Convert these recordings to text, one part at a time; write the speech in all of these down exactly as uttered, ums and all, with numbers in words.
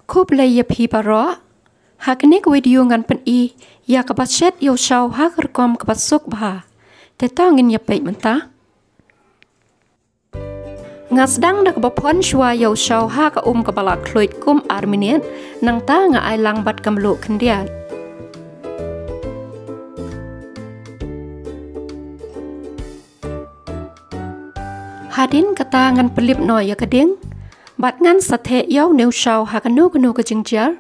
Khublei ïa phi baroh. Ha kane ka video ngan pyni ïa kaba shet ïa u shaw ha ka rukom kaba suk bha. Te to ngin ïa peit mynta. Nga sdang da kaba phon shuwa ïa u shaw ha ka um kaba la khluid kum ar minit, nangta nga ai lang bad ka mluh khyndiat. Hadien kata ngan pynlip noh ïa ka ding bad ngan sa theh ïa une u shaw ha kano kano ka jingjia.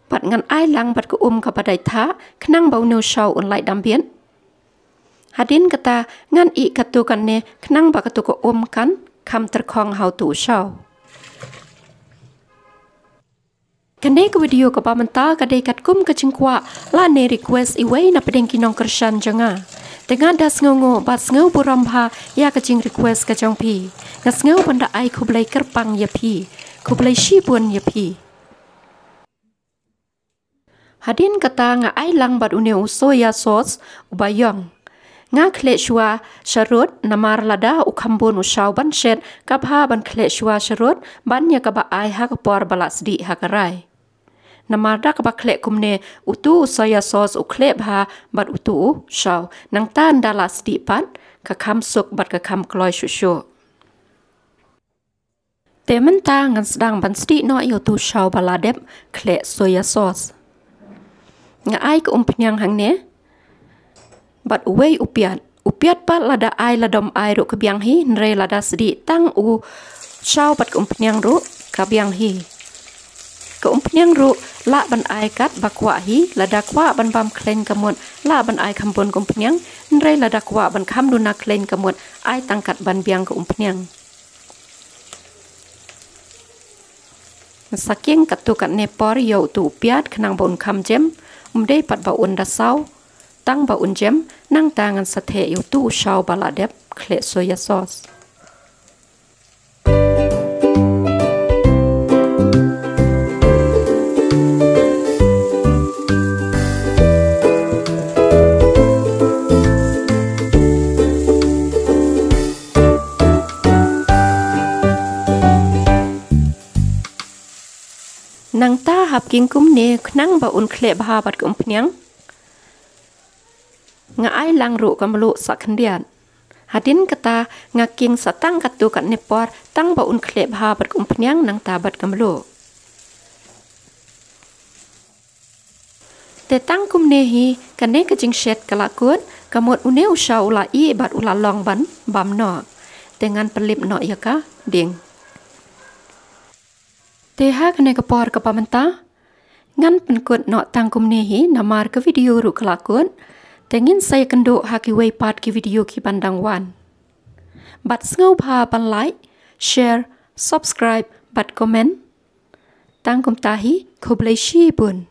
Bad ngan ai lang bad ka um kaba dei thah khnang ba une u shaw un lait dam biet. Hadien kata ngan ih katto katne khnang ba katto ka um kan kham tyrkhong ha uto u shaw. Kane ka video kaba mynta ka dei katkum ka jingkwah lane request iwei na pdeng ki nongkyrshan jong nga. Te nga da sngewnguh bad sngew burom bha ïa ka jingrequest ka jong phi. Nga sngew ban da ai khublei kyrpang ïa phi. Khublei shibun ïa phi. Hadien kata nga ai lang bad une u soya sauce uba ïong. Nga khleh shuwa sharud namar lada u kham bun u shaw ban shet ka bha ban khleh shuwa sharud ban ïa kaba ai ha ka por ba la sdieh ha ka rai. Namar da kaba khleh kumne uto u soya sauce u khleh bha bad uto u shaw, nangta ynda la sdieh pat ka kham suk bad ka kham kloi shuh shuh. Te mynta ngan sdang ban sdieh noh ïa uto u shaw ba la dep khleh soya sauce. Nga ai ka umphniang hangne bad uwei u piat. U piat pat lada ai la dom ai ruh ka biang hi, hynrei lada sdieh tang u shaw bad ka umphniang ruh ka biang hi. Ka umphniang ruh lah ban ai katba kwah hi, lada kwah ban bam khleiñ ka mut lah ban ai kham bun ka umphniang, hynrei lada kwah ban kham duna khleiñ ka mut ai tang kat ban biang ka umphniang. Sa kieng katto katne por ïa uto u piat khnang ba un kham jem, um dei pat ba un da saw, tang ba un jem, nangta ngan sa theh ïa uto u shaw ba la dep khleh soya sauce. Nangta hap kieng kumne khnang ba un khleh bha bad ka umphniang. Nga ai lang ruh ka mluh sa khyndiat. Hadien kata nga kieng sa tang katto katne por tang ba un khleh bha bad ka umphniang nangta bad ka mluh. Te tang kumne hi kane ka jingshet ka la kut, ka mut une u shaw u la ih bad u la long ban bam noh. Te ngan pynlip noh ïa ka ding. Te ha kane ka por kaba mynta ngan pynkut noh tang kumne hi namar ka video ruh ka la kut. Te ngin sa ïakynduh ha kiwei pat ki video kiban dang wan. Bad sngewbha ban like, share, subscribe bad comment. Tang kumta hi, khublei shibun.